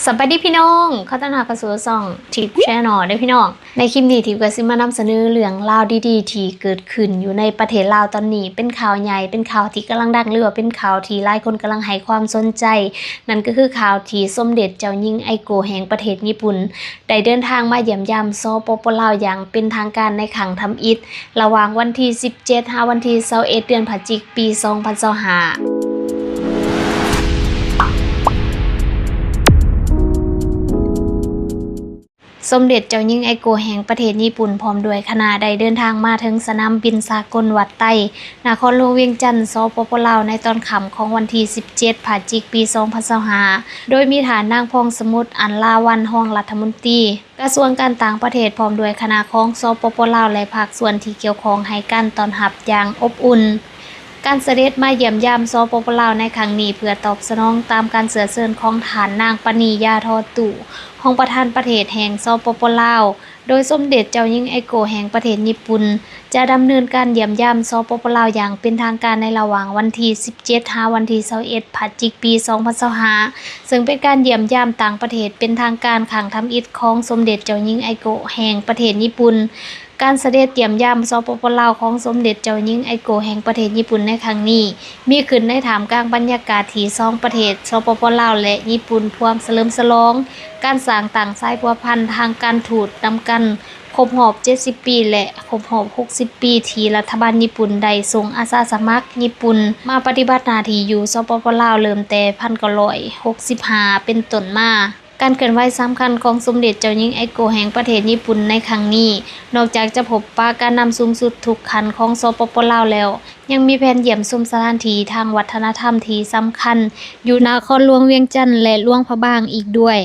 ສະບາຍດີພີ່ນ້ອງ ຂໍຕ້ອນຮັບເຂົ້າສູ່ຊ່ອງ Tip Channel ເດີພີ່ນ້ອງ. ໃນຄລິບນີ້ ທິບກໍຊິມານຳສະເໜີເລື່ອງລາວດີໆທີ່ເກີດຂຶ້ນຢູ່ໃນປະເທດລາວຕອນນີ້ ເປັນຂ່າວໃຫຍ່ ເປັນຂ່າວທີ່ກຳລັງດັງ ຫຼືວ່າເປັນຂ່າວທີ່ຫຼາຍຄົນກຳລັງໃຫ້ຄວາມສົນໃຈ. ນັ້ນກໍຄືຂ່າວທີ່ສົມເດັດເຈົ້າຍິງໄອໂກະແຫ່ງປະເທດຍີ່ປຸ່ນ ໄດ້ເດີນທາງມາຢ້ຽມຢາມ ສປປ ລາວ ຢ່າງເປັນທາງການໃນຄັ້ງທຳອິດ ລະຫວ່າງວັນທີສິບເຈັດ ຫາວັນທີຊາວເອັດ ເດືອນພະຈິກ ປີສອງພັນຊາວຫ້າ. ສົມເດັດເຈົ້າຍິງໄອໂກະແຫ່ງປະເທດຍີ່ປຸ່ນ ພ້ອມດ້ວຍຄະນະ ໄດ້ເດີນທາງມາເຖິງສະໜາມບິນສາກົນວັດໄຕ ນະຄອນຫຼວງວຽງຈັນ ສປປ ລາວ ໃນຕອນຄ່ຳຂອງວັນທີສິບເຈັດ ພະຈິກ ປີສອງພັນຊາວຫ້າ ໂດຍມີທ່ານນາງ ພອງສະໝຸດ ອັນລາວັນ ຮອງລັດຖະມົນຕີ ກະຊວງການຕ່າງປະເທດ ພ້ອມດ້ວຍຄະນະຂອງ ສປປ ລາວ ແລະ ພາກສ່ວນທີ່ກ່ຽວຂ້ອງ ໃຫ້ການຕ້ອນຮັບຢ່າງອົບອຸ່ນ. ການສະເດັດມາຢ້ຽມຢາມ ສປປ ລາວ ໃນຄັ້ງນີ້ ເພື່ອຕອບສະໜອງຕາມການເຊື້ອເຊີນຂອງທ່ານນາງ ປານີ ຢາທໍ່ຕູ້ ຮອງປະທານປະເທດແຫ່ງ ສປປ ລາວ, ໂດຍສົມເດັດເຈົ້າຍິງໄອໂກະແຫ່ງປະເທດຍີ່ປຸ່ນ ຈະດຳເນີນການຢ້ຽມຢາມ ສປປ ລາວ ຢ່າງເປັນທາງການໃນລະຫວ່າງວັນທີສິບເຈັດ ຫາວັນທີຊາວເອັດ ພະຈິກ ປີສອງພັນຊາວຫ້າ ເຊິ່ງເປັນການຢ້ຽມຢາມຕ່າງປະເທດເປັນທາງການຄັ້ງທຳອິດຂອງສົມເດັດເຈົ້າຍິງໄອໂກະແຫ່ງປະເທດຍີ່ປຸ່ນ. ການສະເດັດຢ້ຽມຢາມ ສປປ ລາວ ຂອງສົມເດັດເຈົ້າຍິງໄອໂກະແຫ່ງປະເທດຍີ່ປຸ່ນໃນຄັ້ງນີ້ ມີຂຶ້ນໃນທ່າມກາງບັນຍາກາດທີ່ສອງປະເທດ ສປປ ລາວ ແລະ ຍີ່ປຸ່ນ ພວມສະເຫຼີມສະຫຼອງການສ້າງຕັ້ງສາຍພົວພັນທາງການທູດນຳກັນ ຄົບຮອບເຈັດສິບປີ ແລະ ຄົບຮອບຫົກສິບປີ ທີ່ລັດຖະບານຍີ່ປຸ່ນໄດ້ສົ່ງອາສາສະໝັກຍີ່ປຸ່ນມາປະຕິບັດໜ້າທີ່ຢູ່ ສປປ ລາວ ເລີ່ມແຕ່ພັນເກົ້າຮ້ອຍຫົກສິບຫ້າເປັນຕົ້ນມາ. ການເຄື່ອນໄຫວສຳຄັນຂອງສົມເດັດເຈົ້າຍິງໄອໂກະແຫ່ງປະເທດຍີ່ປຸ່ນໃນຄັ້ງນີ້ ນອກຈາກຈະພົບປະການນຳສູງສຸດທຸກຂັ້ນຂອງ ສປປ ລາວ ແລ້ວ, ຍັງມີແຜນຢ້ຽມຊົມສະຖານທີ່ທາງວັດທະນະທຳທີ່ສຳຄັນຢູ່ນະຄອນຫຼວງວຽງຈັນ ແລະ ຫຼວງພະບາງອີກດ້ວຍ.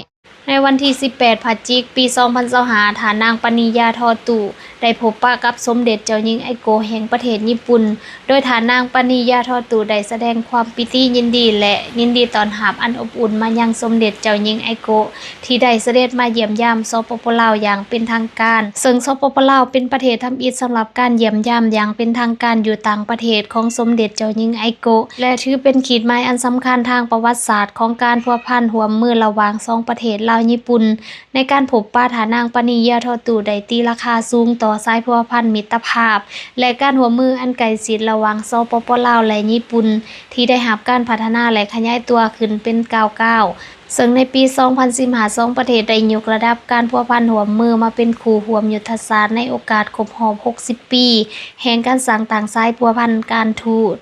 ໃນວັນທີສິບແປດ ພະຈິກ ປີສອງພັນຊາວຫ້າ ທ່ານນາງ ປານີ ຢາທໍ່ຕູ້ ໄດ້ພົບປະກັບສົມເດັດເຈົ້າຍິງໄອໂກະແຫ່ງປະເທດຍີ່ປຸ່ນ, ໂດຍທ່ານນາງ ປານີ ຢາທໍ່ຕູ້ ໄດ້ສະແດງຄວາມປີຕິຍິນດີ ແລະ ຍິນດີຕ້ອນຮັບອັນອົບອຸ່ນມາຍັງສົມເດັດເຈົ້າຍິງໄອໂກະ ທີ່ໄດ້ສະເດັດມາຢ້ຽມຢາມ ສປປ ລາວ ຢ່າງເປັນທາງການ, ເຊິ່ງ ສປປ ລາວ ເປັນປະເທດທຳອິດສຳລັບການຢ້ຽມຢາມຢ່າງເປັນທາງການຢູ່ຕ່າງປະເທດຂອງສົມເດັດເຈົ້າຍິງໄອໂກະ ແລະ ຖືເປັນຂີດໝາຍອັນສຳຄັນທາງປະຫວັດສາດຂອງການພົວພັນຮ່ວມມືລະຫວ່າງສອງປະເທດລາວຍີ່ປຸ່ນ. ໃນການພົບປະ, ທ່ານນາງ ປານີ ຢາທໍ່ຕູ້ ໄດ້ຕີລາຄາສູງຕໍ່ສາຍພົວພັນມິດຕະພາບ ແລະ ການຮ່ວມມືອັນໃກ້ຊິດລະຫວ່າງ ສປປ ລາວ ແລະ ຍີ່ປຸ່ນ ທີ່ໄດ້ຮັບການພັດທະນາ ແລະ ຂະຫຍາຍຕົວຂຶ້ນເປັນກ້າວໆ, ເຊິ່ງໃນປີສອງພັນສິບຫ້າ ສອງປະເທດໄດ້ຍົກລະດັບການພົວພັນຮ່ວມມືມາເປັນຄູ່ຮ່ວມຍຸດທະສາດໃນໂອກາດຄົບຮອບຫົກສິບປີແຫ່ງການສ້າງຕັ້ງສາຍພົວພັນການທູດ.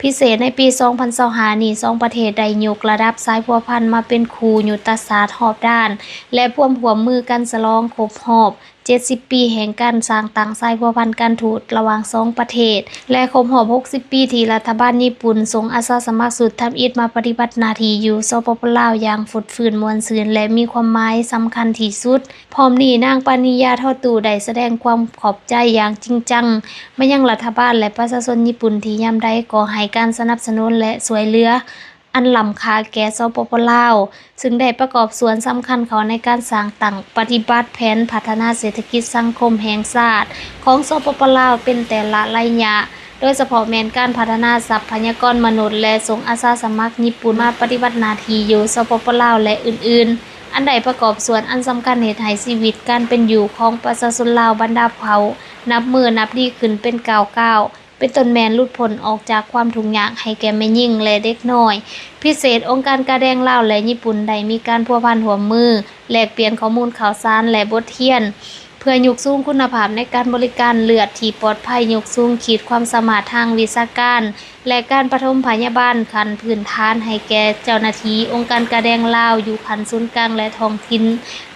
ພິເສດໃນປີສອງພັນຊາວຫ້ານີ້, ສອງປະເທດໄດ້ຍົກລະດັບສາຍພົວພັນມາເປັນຄູ່ຍຸດທະສາດຮອບດ້ານ ແລະ ພວມຮ່ວມມືກັນສະຫຼອງຄົບຮອບເຈັດສິບປີແຫ່ງການສ້າງຕັ້ງສາຍພົວພັນການທູດລະຫວ່າງສອງປະເທດ ແລະ ຄົບຮອບຫົກສິບປີທີ່ລັດຖະບານຍີ່ປຸ່ນສົ່ງອາສາສະໝັກຊຸດທຳອິດມາປະຕິບັດໜ້າທີ່ຢູ່ ສປປ ລາວ ຢ່າງຟົດຟື້ນມ່ວນຊື່ນ ແລະ ມີຄວາມໝາຍສຳຄັນທີ່ສຸດ. ພ້ອມນີ້, ນາງ ປານີ ຢາທໍ່ຕູ້ ໄດ້ສະແດງຄວາມຂອບໃຈຢ່າງຈິງຈັງມາຍັງລັດຖະບານ ແລະ ປະຊາຊົນຍີ່ປຸ່ນທີ່ຍາມໃດກໍໃຫ້ການສະໜັບສະໜູນ ແລະ ຊ່ວຍເຫຼືອອັນລ້ຳຄ່າແກ່ ສປປ ລາວ, ເຊິ່ງໄດ້ປະກອບສ່ວນສຳຄັນເຂົ້າໃນການສ້າງຕັ້ງປະຕິບັດແຜນພັດທະນາເສດຖະກິດສັງຄົມແຫ່ງຊາດຂອງ ສປປ ລາວ ເປັນແຕ່ລະໄລຍະ, ໂດຍສະເພາະແມ່ນການພັດທະນາຊັບພະຍາກອນມະນຸດ ແລະ ສົ່ງອາສາສະໝັກຍີ່ປຸ່ນມາປະຕິບັດໜ້າທີ່ຢູ່ ສປປ ລາວ ແລະ ອື່ນໆ. ອັນໄດ້ປະກອບສ່ວນອັນສຳຄັນເຮັດໃຫ້ຊີວິດການເປັນຢູ່ຂອງປະຊາຊົນລາວບັນດາເຜົ່າ ນັບມື້ນັບດີຂຶ້ນເປັນກ້າວໆ, ເປັນຕົ້ນແມ່ນຫຼຸດພົ້ນອອກຈາກຄວາມທຸກຍາກໃຫ້ແກ່ແມ່ຍິງ ແລະ ເດັກນ້ອຍ. ພິເສດ, ອົງການກາແດງລາວ ແລະ ຍີ່ປຸ່ນ ໄດ້ມີການພົວພັນຮ່ວມມື, ແລກປ່ຽນຂໍ້ມູນຂ່າວສານ ແລະ ບົດຮຽນ ເພື່ອຍົກສູງຄຸນນະພາບໃນການບໍລິການເລືອດທີ່ປອດໄພ, ຍົກສູງຂີດຄວາມສາມາດທາງວິຊາການ ແລະ ການປະຖົມພະຍາບານຂັ້ນພື້ນຖານໃຫ້ແກ່ເຈົ້າໜ້າທີ່ອົງການກາແດງລາວຢູ່ຂັ້ນສູນກາງ ແລະ ທ້ອງຖິ່ນ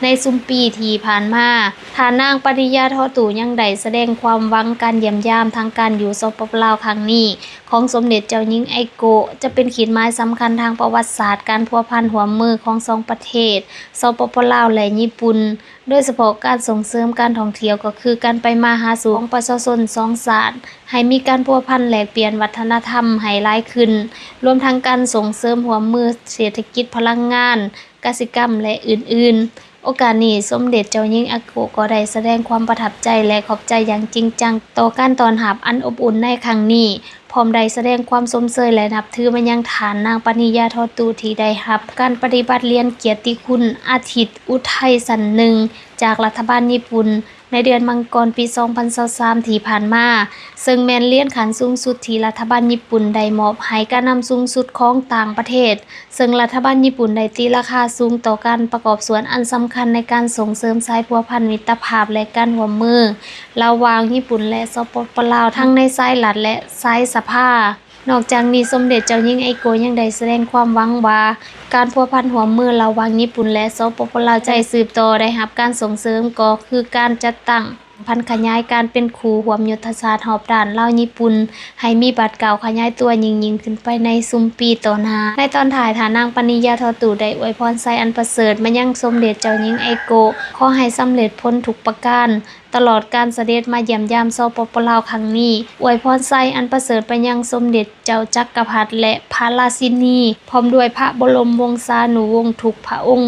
ໃນຊຸມປີທີ່ຜ່ານມາ. ທ່ານນາງ ປານີ ຢາທໍ່ຕູ້ ຍັງໄດ້ສະແດງຄວາມຫວັງການຢ້ຽມຢາມທາງການຢູ່ ສປປ ລາວ ຄັ້ງນີ້ຂອງສົມເດັດເຈົ້າຍິງໄອໂກະ ຈະເປັນຂີດໝາຍສຳຄັນທາງປະຫວັດສາດການພົວພັນຮ່ວມມືຂອງສອງປະເທດ ສປປ ລາວ ແລະ ຍີ່ປຸ່ນ. ໂດຍສະເພາະການສົ່ງເສີມການທ່ອງທ່ຽວ ກໍຄືການໄປມາຫາສູ່ຂອງປະຊາຊົນສອງຊາດ ໃຫ້ມີການພົວພັນແລກປ່ຽນວັດທະນະທຳໃຫ້ຫຼາຍຂຶ້ນ, ລວມທັງການສົ່ງເສີມຮ່ວມມືເສດຖະກິດ, ພະລັງງານ, ກະສິກຳ ແລະ ອື່ນໆ. ໂອກາດນີ້ ສົມເດັດເຈົ້າຍິງ Akiko ກໍໄດ້ສະແດງຄວາມປະທັບໃຈ ແລະ ຂອບໃຈຢ່າງຈິງຈັງຕໍ່ການຕ້ອນຮັບອັນອົບອຸ່ນໃນຄັ້ງນີ້, ພ້ອມໄດ້ສະແດງຄວາມຊົມເຊີຍ ແລະ ນັບຖືມາຍັງທ່ານນາງ ປານິຢາ ທອດຕຸ ທີ່ໄດ້ຮັບການປະຕິບັດຫຼຽນກຽດຕິຄຸນອາທິດອຸໄທຊັ້ນໜຶ່ງ ຈາກລັດຖະບານຍີ່ປຸ່ນ ໃນເດືອນມັງກອນປີສອງພັນຊາວສາມທີ່ຜ່ານມາ, ເຊິ່ງແມ່ນຫຼຽນຂັ້ນສູງສຸດທີ່ລັດຖະບານຍີ່ປຸ່ນໄດ້ມອບໃຫ້ການນຳສູງສຸດຂອງຕ່າງປະເທດ, ເຊິ່ງລັດຖະບານຍີ່ປຸ່ນໄດ້ຕີລາຄາສູງຕໍ່ການປະກອບສ່ວນອັນສຳຄັນໃນການສົ່ງເສີມສາຍພົວພັນມິດຕະພາບ ແລະ ການຮ່ວມມືລະຫວ່າງຍີ່ປຸ່ນ ແລະ ສປປ ລາວ ທັງໃນສາຍລັດ ແລະ ສາຍສະພາ. ນອກຈາກນີ້, ສົມເດັດເຈົ້າຍິງ Akiko ຍັງໄດ້ສະແດງຄວາມຫວັງວ່າ ການພົວພັນຮ່ວມມືລະຫວ່າງຍີ່ປຸ່ນ ແລະ ສປປ ລາວ ຈະໄດ້ສືບຕໍ່ໄດ້ຮັບການສົ່ງເສີມ, ກໍຄືການຈັດຕັ້ງ ຜັນຂະຫຍາຍການເປັນຄູ່ຮ່ວມຍຸດທະສາດຮອບດ້ານລາວຍີ່ປຸ່ນ ໃຫ້ມີບາດກ້າວຂະຫຍາຍຕົວຍິ່ງໆຂຶ້ນໄປໃນຊຸມປີຕໍ່ໜ້າ. ໃນຕອນທ້າຍ, ທ່ານນາງ ປານິຢາ ທອດຕຸ ໄດ້ອວຍພອນໄຊອັນປະເສີດມາຍັງສົມເດັດເຈົ້າຍິງ Akiko, ຂໍໃຫ້ສຳເລັດຜົນທຸກປະການ ຕະຫຼອດການສະເດັດມາຢ້ຽມຢາມ ສປປ ລາວ ຄັ້ງນີ້, ອວຍພອນໄຊອັນປະເສີດໄປຍັງສົມເດັດເຈົ້າຈັກກະພັດ ແລະ ພະລາຊິນີ ພ້ອມດ້ວຍພະບໍລົມວົງສານຸວົງທຸກພະອົງ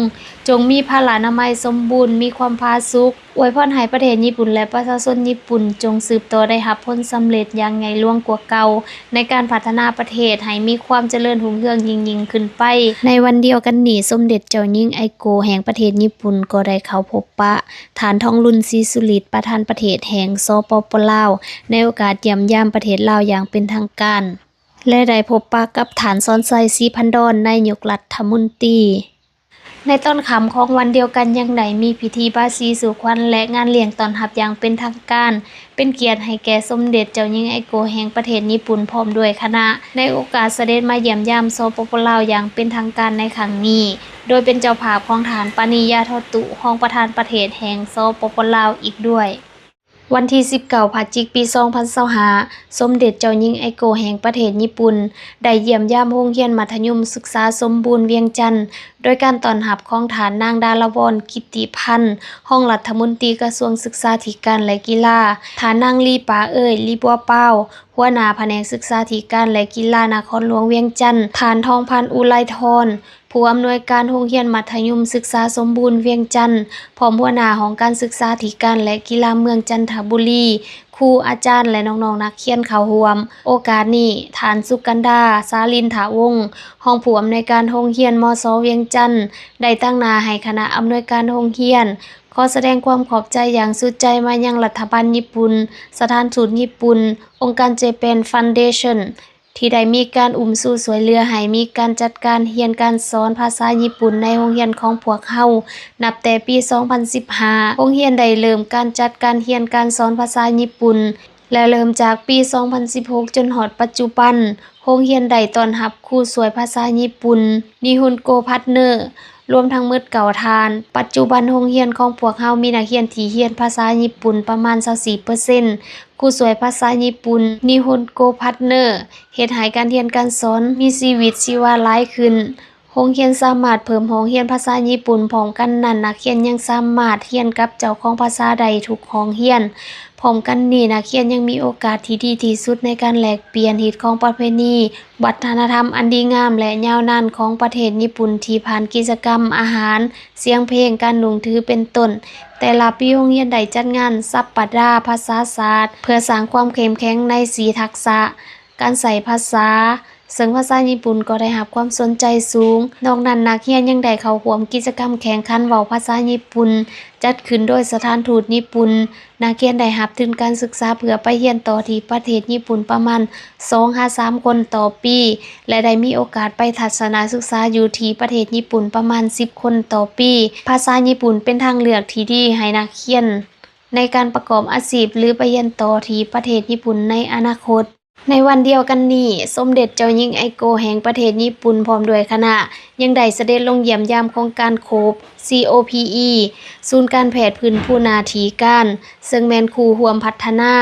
ຈົ່ງມີພະລານາໄມສົມບູນ, ມີຄວາມຜາສຸກ, ອວຍພອນໃຫ້ປະເທດຍີ່ປຸ່ນ ແລະ ປະຊາຊົນຍີ່ປຸ່ນ ຈົ່ງສືບຕໍ່ໄດ້ຮັບຜົນສຳເລັດຢ່າງໃຫຍ່ຫຼວງກວ່າເກົ່າ ໃນການພັດທະນາປະເທດໃຫ້ມີຄວາມຈະເລີນຮຸ່ງເຮືອງຍິ່ງໆຂຶ້ນໄປ. ໃນວັນດຽວກັນນີ້, ສົມເດັດເຈົ້າຍິງ Akiko ແຫ່ງປະເທດຍີ່ປຸ່ນ ກໍໄດ້ເຂົ້າພົບປະ ທ່ານ ທອງລຸນ ສີສຸລິດ ປະທານປະເທດແຫ່ງ ສປປ ລາວ ໃນໂອກາດຢ້ຽມຢາມປະເທດລາວຢ່າງເປັນທາງການ ແລະ ໄດ້ພົບປະກັບທ່ານ ສອນໄຊ ສີພັນດອນ ນາຍົກລັດຖະມົນຕີ. ໃນຕອນຄ່ຳຂອງວັນດຽວກັນ ຍັງໄດ້ມີພິທີບາສີສູ່ຂວັນ ແລະ ງານລ້ຽງຕ້ອນຮັບຢ່າງເປັນທາງການ ເປັນກຽດໃຫ້ແກ່ສົມເດັດເຈົ້າຍິງ Akiko ແຫ່ງປະເທດຍີ່ປຸ່ນ ພ້ອມດ້ວຍຄະນະ ໃນໂອກາດສະເດັດມາຢ້ຽມຢາມ ສປປ ລາວ ຢ່າງເປັນທາງການໃນຄັ້ງນີ້, ໂດຍເປັນເຈົ້າພາບຂອງທ່ານ ປານິຢາ ທອດຕຸ ຮອງປະທານປະເທດແຫ່ງ ສປປ ລາວ ອີກດ້ວຍ. ວັນທີສິບເກົ້າ ພະຈິກ ປີສອງພັນຊາວຫ້າ ສົມເດັດເຈົ້າຍິງ Akiko ແຫ່ງປະເທດຍີ່ປຸ່ນ ໄດ້ຢ້ຽມຢາມໂຮງຮຽນມັດທະຍົມສຶກສາສົມບູນວຽງຈັນ ໂດຍການຕ້ອນຮັບຂອງທ່ານນາງ ດາລະວອນ ກິດຕິພັນ ຮອງລັດຖະມົນຕີກະຊວງສຶກສາທິການ ແລະ ກິລາ, ທ່ານນາງ ລີ ປາເອີຍ ລີ ບົວປາວ ຫົວໜ້າພະແນກສຶກສາທິການ ແລະ ກິລານະຄອນຫຼວງວຽງຈັນ, ທ່ານ ທອງພັນ ອຸໄລທອນ ຜູ້ອຳນວຍການໂຮງຮຽນມັດທະຍົມສຶກສາສົມບູນວຽງຈັນ ພ້ອມຫົວໜ້າຫ້ອງການສຶກສາທິການ ແລະ ກິລາເມືອງຈັນທະບູລີ, ຄູອາຈານ ແລະ ນ້ອງໆນັກຮຽນເຂົ້າຮ່ວມ. ໂອກາດນີ້, ທ່ານ ສຸກັນດາ ສາລິນທະວົງ ຮອງຜູ້ອຳນວຍການໂຮງຮຽນ ມສ ວຽງຈັນ ໄດ້ຕາງໜ້າໃຫ້ຄະນະອຳນວຍການໂຮງຮຽນ ຂໍສະແດງຄວາມຂອບໃຈຢ່າງສຸດໃຈມາຍັງລັດຖະບານຍີ່ປຸ່ນ, ສະຖານທູດຍີ່ປຸ່ນ, ອົງການ Japan Foundation ທີ່ໄດ້ມີການອຸ້ມຊູຊ່ວຍເຫຼືອໃຫ້ມີການຈັດການຮຽນການສອນພາສາຍີ່ປຸ່ນໃນໂຮງຮຽນຂອງພວກເຮົາ ນັບແຕ່ປີສອງພັນສິບຫ້າ ໂຮງຮຽນໄດ້ເລີ່ມການຈັດການຮຽນການສອນພາສາຍີ່ປຸ່ນ ແລະ ເລີ່ມຈາກປີສອງພັນສິບຫົກ ຈົນຮອດປັດຈຸບັນ, ໂຮງຮຽນໄດ້ຕ້ອນຮັບຄູຊ່ວຍພາສາຍີ່ປຸ່ນ Nihongo Partner ລວມທັງໝົດເກົ້າທ່ານ. ປັດຈຸບັນໂຮງຮຽນຂອງພວກເຮົາມີນັກຮຽນທີ່ຮຽນພາສາຍີ່ປຸ່ນປະມານຊາວສີ່ເປີເຊັນ, ຄູຊ່ວຍພາສາຍີ່ປຸ່ນ Nihongo Partner ເຮັດໃຫ້ການຮຽນການສອນມີຊີວິດຊີວາຫຼາຍຂຶ້ນ. ໂຮງຮຽນສາມາດເພີ່ມຫ້ອງຮຽນພາສາຍີ່ປຸ່ນ, ພ້ອມກັນນັ້ນ ນັກຮຽນຍັງສາມາດຮຽນກັບເຈົ້າຂອງພາສາໄດ້ທຸກຫ້ອງຮຽນ. ພ້ອມກັນນີ້, ນັກຮຽນຍັງມີໂອກາດທີ່ດີທີ່ສຸດໃນການແລກປ່ຽນຮີດຄອງປະເພນີ, ວັດທະນະທຳອັນດີງາມ ແລະ ຍາວນານຂອງປະເທດຍີ່ປຸ່ນ ທີ່ຜ່ານກິດຈະກຳອາຫານ, ສຽງເພງ, ການນຸ່ງຖືເປັນຕົ້ນ. ແຕ່ລະປີໂຮງຮຽນໄດ້ຈັດງານສັບປະດາພາສາສາດ ເພື່ອສ້າງຄວາມເຂັ້ມແຂງໃນສີ່ທັກສະການໃຊ້ພາສາ, ເຊິ່ງພາສາຍີ່ປຸ່ນກໍໄດ້ຮັບຄວາມສົນໃຈສູງ. ນອກນັ້ນ, ນັກຮຽນຍັງໄດ້ເຂົ້າຮ່ວມກິດຈະກຳແຂ່ງຂັນເວົ້າພາສາຍີ່ປຸ່ນ ຈັດຂຶ້ນໂດຍສະຖານທູດຍີ່ປຸ່ນ. ນັກຮຽນໄດ້ຮັບທຶນການສຶກສາເພື່ອໄປຮຽນຕໍ່ທີ່ປະເທດຍີ່ປຸ່ນປະມານສອງຫາສາມຄົນຕໍ່ປີ ແລະ ໄດ້ມີໂອກາດໄປທັດສະນະສຶກສາຢູ່ທີ່ປະເທດຍີ່ປຸ່ນປະມານສິບຄົນຕໍ່ປີ. ພາສາຍີ່ປຸ່ນເປັນທາງເລືອກທີ່ດີໃຫ້ນັກຮຽນໃນການປະກອບອາຊີບ ຫຼື ໄປຮຽນຕໍ່ທີ່ປະເທດຍີ່ປຸ່ນໃນອະນາຄົດ. ໃນວັນດຽວກັນນີ້, ສົມເດັດເຈົ້າຍິງ Akiko ແຫ່ງປະເທດຍີ່ປຸ່ນ ພ້ອມດ້ວຍຄະນະ ຍັງໄດ້ສະເດັດລົງຢ້ຽມຢາມໂຄງການ COPE COPE ສູນການແພດພື້ນພູໜ້າທີ່ການ, ເຊິ່ງແມ່ນຄູ່ຮ່ວມພັດທະນາ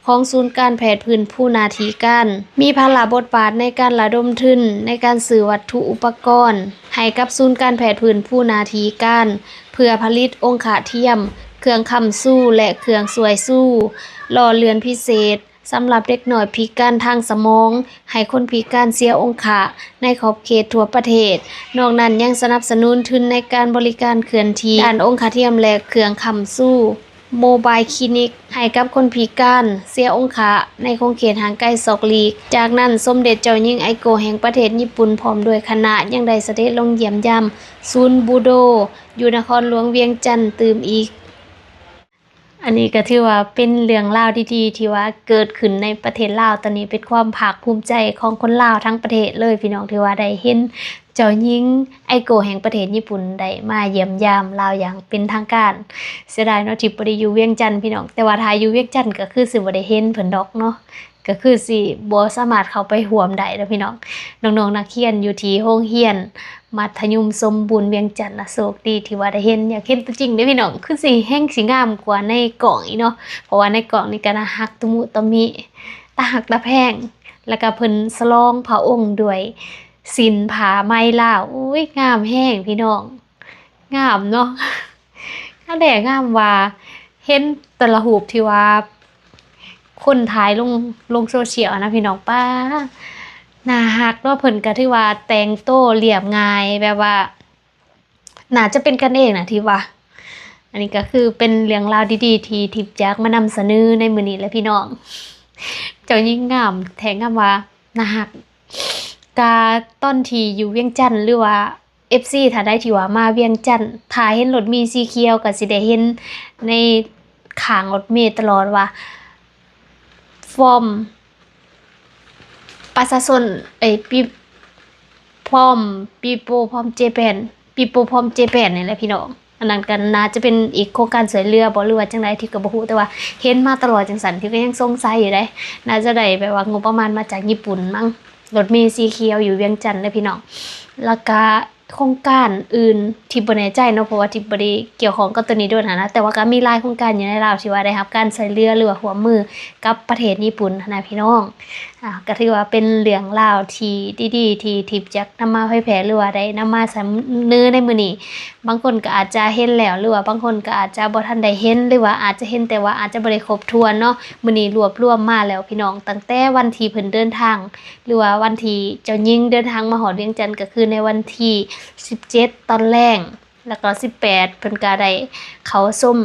ຂອງສູນການແພດພື້ນພູໜ້າທີ່ການ, ມີພາລະບົດບາດໃນການລະດົມທຶນ, ໃນການຊື້ວັດຖຸອຸປະກອນໃຫ້ກັບສູນການແພດພື້ນພູໜ້າທີ່ການ ເພື່ອຜະລິດອົງຄະທຽມ, ເຄື່ອງຄ້ຳຊູ ແລະ ເຄື່ອງຊ່ວຍຊູ, ລໍ້ເລື່ອນພິເສດ, ສຳລັບເດັກນ້ອຍພິການທາງສະໝອງ, ໃຫ້ຄົນພິການເສຍອົງຄະໃນຂອບເຂດທົ່ວປະເທດ. ນອກນັ້ນຍັງສະໜັບສະໜູນທຶນໃນການບໍລິການເຄື່ອນທີ່ດ້ານອົງຄະທຽມ ແລະ ເຄື່ອງຄ້ຳຊູ Mobile Clinic ໃຫ້ກັບຄົນພິການເສຍອົງຄະໃນຂົງເຂດຫ່າງໄກສອກຫຼີກ. ຈາກນັ້ນ ສົມເດັດເຈົ້າຍິງໄອໂກະແຫ່ງປະເທດຍີ່ປຸ່ນ ພ້ອມດ້ວຍຄະນະ ຍັງໄດ້ສະເດັດລົງຢ້ຽມຢາມສູນບູໂດຢູ່ນະຄອນຫຼວງວຽງຈັນຕື່ມອີກ. ອັນນີ້ກໍຖືວ່າເປັນເລື່ອງລາວດີໆ ທີ່ວ່າເກີດຂຶ້ນໃນປະເທດລາວ. ຕອນນີ້ເປັນຄວາມພາກພູມໃຈຂອງຄົນລາວທັງປະເທດເລີຍ ພີ່ນ້ອງ, ທີ່ວ່າໄດ້ເຫັນເຈົ້າຍິງໄອໂກະແຫ່ງປະເທດຍີ່ປຸ່ນໄດ້ມາຢ້ຽມຢາມລາວຢ່າງເປັນທາງການ. ເສຍດາຍເນາະທີ່ບໍ່ໄດ້ຢູ່ວຽງຈັນ ພີ່ນ້ອງ, ແຕ່ວ່າຖ້າຢູ່ວຽງຈັນກໍຄືຊິບໍ່ໄດ້ເຫັນເພິ່ນດອກເນາະ, ກໍຄືຊິບໍ່ສາມາດເຂົ້າໄປຮ່ວມໄດ້ເນາະ ພີ່ນ້ອງ. ນ້ອງໆນັກຮຽນຢູ່ທີ່ໂຮງຮຽນ ມັດທະຍົມສົມບູນວຽງຈັນນະ ໂຊກດີທີ່ວ່າໄດ້ເຫັນ, ຢາກເຫັນຕົວຈິງເດ້ພີ່ນ້ອງ, ຄືຊິແຮງຊິງາມກວ່າໃນກ້ອງອີກເນາະ, ເພາະວ່າໃນກ້ອງນີ້ກໍໜ້າຮັກຕະມຸຕະມິ ຕາຮັກຕາແພງ. ແລ້ວກໍເພິ່ນສະຫຼອງພະອົງດ້ວຍສິ້ນຜ້າໄໝລາວ. ໂອ້ຍ ງາມແຮງພີ່ນ້ອງ, ງາມເນາະ, ງາມແທ້ງາມວ່າ. ເຫັນແຕ່ລະຮູບທີ່ວ່າ ຄົນຖ່າຍລົງ ລົງໂຊຊຽວນະພີ່ນ້ອງ, ປ້າ ໜ້າຮັກເນາະ. ເພິ່ນກໍຖືວ່າແຕ່ງໂຕລຽບງ່າຍ ແບບວ່າໜ້າຈະເປັນກັນເອງນະ ທີ່ວ່າ. ອັນນີ້ກໍຄືເປັນເລື່ອງລາວດີໆ ທີ່ທິບຢາກມານຳສະເໜີໃນມື້ນີ້ແຫຼະພີ່ນ້ອງ. ເຈົ້າຍິງງາມແທ້ງາມວ່າ ໜ້າຮັກ. ກະຕອນທີ່ຢູ່ວຽງຈັນ ຫຼືວ່າ ເອັຟຊີ ທ່ານໃດທີ່ວ່າມາວຽງຈັນ ຖ້າເຫັນລົດເມສີຂຽວກໍຊິໄດ້ເຫັນໃນຂ້າງລົດເມຕະຫຼອດວ່າ From ປະຊາຊົນ ເອີຍ From People from Japan, People from Japan ນີ້ແຫຼະພີ່ນ້ອງ. ອັນນັ້ນກໍໜ້າຈະເປັນອີກໂຄງການຊ່ວຍເຫຼືອບໍ່ ຫຼືວ່າຈັ່ງໃດ ທິບກໍບໍ່ຮູ້, ແຕ່ວ່າເຫັນມາຕະຫຼອດຈັ່ງຊັ້ນ ທິບກໍຍັງສົງໄສຢູ່ເດ້. ໜ້າຈະໄດ້ແບບວ່າງົບປະມານມາຈາກຍີ່ປຸ່ນມັ້ງ. ລົດເມສີຂຽວຢູ່ວຽງຈັນເດີພີ່ນ້ອງ. ແລ້ວກະໂຄງການອື່ນທີ່ບໍ່ແນ່ໃຈເນາະ ເພາະວ່າທິບບໍ່ໄດ້ກ່ຽວຂ້ອງກັບໂຕນີ້ດົນຫັ້ນນະ, ແຕ່ວ່າກໍມີຫຼາຍໂຄງການຢູ່ໃນລາວທີ່ວ່າໄດ້ຮັບການຊ່ວຍເຫຼືອ ຫຼືວ່າຮ່ວມມືກັບປະເທດຍີ່ປຸ່ນຫັ້ນນະພີ່ນ້ອງ. ອາ ກໍຖືວ່າເປັນເລື່ອງລາວທີ່ດີໆ ທີ່ທິບຢາກນຳມາເຜີຍແຜ່ ຫຼືວ່າໄດ້ນຳມາສະເໜີໃນມື້ນີ້. ບາງຄົນກໍອາດຈະເຫັນແລ້ວ ຫຼືວ່າບາງຄົນກໍອາດຈະບໍ່ທັນໄດ້ເຫັນ ຫຼືວ່າອາດຈະເຫັນແຕ່ວ່າອາດຈະບໍ່ໄດ້ຄົບຖ້ວນເນາະ. ມື້ນີ້ລວບລວມມາແລ້ວພີ່ນ້ອງ, ຕັ້ງແຕ່ວັນທີ່ເພິ່ນເດີນທາງ ຫຼືວ່າວັນທີ່ເຈົ້າຍິງເດີນທາງມາຮອດວຽງຈັນ ກໍຄືໃນວັນທີສິບເຈັດຕອນແລງ ແລ້ວກໍສິບແປດ ເພິ່ນກໍໄດ້ເຂົ້າຊົມ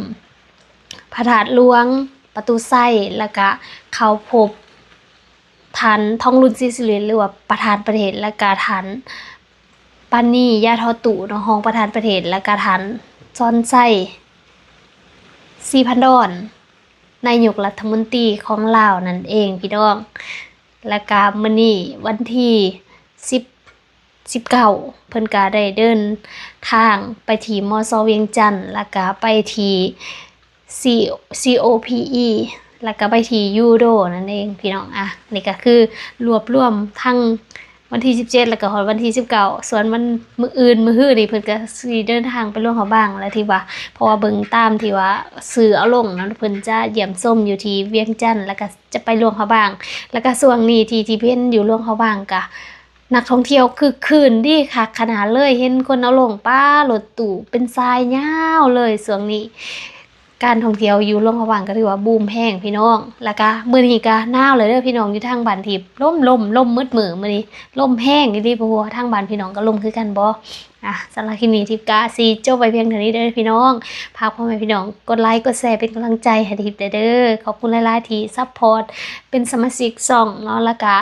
ພະທາດຫຼວງປະຕູໄຊ ແລ້ວກໍເຂົ້າພົບທ່ານ ທອງລຸນ ສີສຸລິດ ຫຼືວ່າປະທານປະເທດ ແລ້ວກໍທ່ານ ປານີ ຢາທໍຕູ້ເນາະ ຮອງປະທານປະເທດ ແລ້ວກະທ່ານ ສອນໄຊ ສີພັນດອນ ນາຍົກລັດຖະມົນຕີຂອງລາວນັ້ນເອງພີ່ນ້ອງ. ແລ້ວກະມື້ນີ້ວັນທີສິບ ສິບເກົ້າ ເພິ່ນກະໄດ້ເດີນທາງໄປທີ່ ມສ ວຽງຈັນ ແລ້ວກະໄປທີ່ ຊີ ຊີໂອພີອີ ແລ້ວກໍໄປທີ່ຢູໂດນັ້ນເອງພີ່ນ້ອງ. ອາ ນີ້ກໍຄືລວບລວມທັງວັນທີສິບເຈັດ ແລ້ວກໍຮອດວັນທີສິບເກົ້າ. ສ່ວນວັນມື້ອື່ນ ມື້ຮືນີ້ ເພິ່ນກໍຊິເດີນທາງໄປຫຼວງພະບາງ ແລະ ທີ່ວ່າ ເພາະວ່າເບິ່ງຕາມທີ່ວ່າສື່ເອົາລົງນັ້ນ ເພິ່ນຈະຢ້ຽມຊົມຢູ່ທີ່ວຽງຈັນ ແລ້ວກໍຈະໄປຫຼວງພະບາງ. ແລ້ວກໍຊ່ວງນີ້ທີ່ ທີ່ເຫັນຢູ່ຫຼວງພະບາງກໍ ນັກທ່ອງທ່ຽວຄຶກຄື້ນດີຄັກຂະໜາດເລີຍ, ເຫັນຄົນເອົາລົງ ປ້າ ລົດຕູ້ເປັນສາຍຍາວເລີຍ. ຊ່ວງນີ້ການທ່ອງທ່ຽວຢູ່ຫຼວງພະບາງກໍຖືວ່າບູມແຮງພີ່ນ້ອງ. ແລ້ວກະມື້ນີ້ກະໜາວແລ້ວເດີພີ່ນ້ອງ, ຢູ່ທາງບ້ານທິບລົມ ລົມ ລົມໝົດມື້ມື້ນີ້, ລົມແຮງອີ່ຫຼີ. ບໍ່ຮູ້ວ່າທາງບ້ານພີ່ນ້ອງກໍລົມຄືກັນບໍ່? ອາ ສຳລັບຄລິບນີ້ທິບກະຊິຈົບໄວ້ພຽງເທົ່ານີ້ເດີພີ່ນ້ອງ. ຝາກພໍ່ແມ່ພີ່ນ້ອງກົດໄລ ກົດແຊ ເປັນກຳລັງໃຈໃຫ້ທິບແດ່ເດີ. ຂອບຄຸນຫຼາຍໆທີ່ຊັບພອດ ເປັນສະມາຊິກຊ່ອງເນາະ, ແລ້ວກະ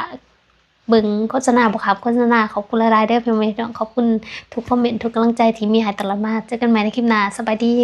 ເບິ່ງໂຄສະນາ ບໍ່ຂ້າມໂຄສະນາ. ຂອບຄຸນຫຼາຍໆເດີພໍ່ແມ່ພີ່ນ້ອງ, ຂອບຄຸນທຸກຄອມເມັນ ທຸກກຳລັງໃຈທີ່ມີໃຫ້ຕະຫຼອດມາ. ເຈີກັນໃໝ່ໃນຄລິບໜ້າ, ສະບາຍດີ.